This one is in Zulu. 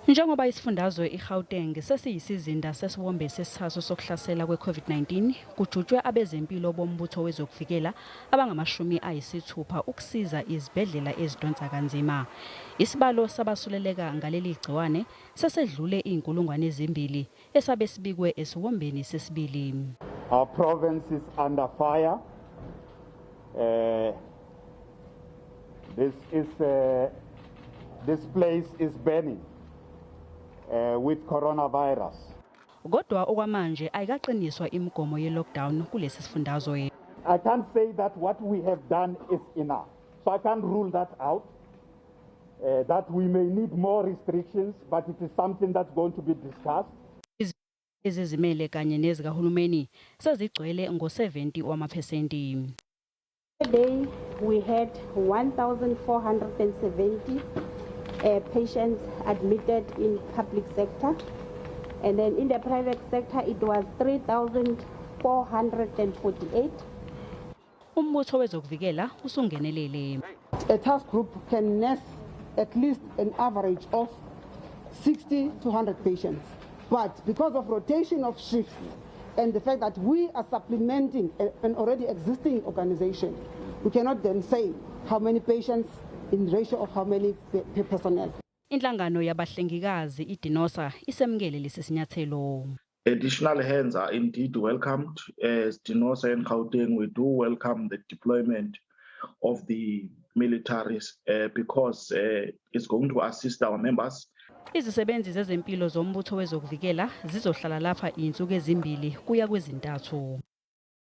Njengoba isifundazwe iGauteng sesiyisizinda sesiwombe sesithathu sokuhlasela kwe-COVID-19, kujutshwe abezempilo bombutho wezokuvikela abangama-60 ukusiza izibhedlela ezidonsa kanzima. Isibalo sabasuleleka ngaleli gciwane sesedlule 2000 esabe sibikwe esiwombeni sesibili. Our province is under fire. This place is burning with coronavirus. Kodwa okwamanje ayikaqiniswa imigomo ye-lockdown kulesi sifundazwe. I can't say that what we have done is enough. So I can't rule that out. That we may need more restrictions, but it is something that's going to be discussed. Ezizimele kanye nezikahulumeni sezigcwele ngo-70 wamaphesenti. Today we had 1,470 patients admitted in public sector, and then in the private sector it was 3,448. Umbutho wezokuvikela usungenelele. A task group can nurse at least an average of 60 to 100 patients. But because of rotation of shifts and the fact that we are supplementing an already existing organization, we cannot then say how many patients in ratio of how many personnel. Inhlangano yabahlengikazi iDenosa isemukele lesi sinyathelo. Additional hands are indeed welcomed. As DENOSA in Gauteng, we do welcome the deployment of the militaries because it's going to assist our members. Izisebenzi zezempilo zombutho wezokuvikela zizohlala lapha izinsuku ezimbili kuya kwezintathu.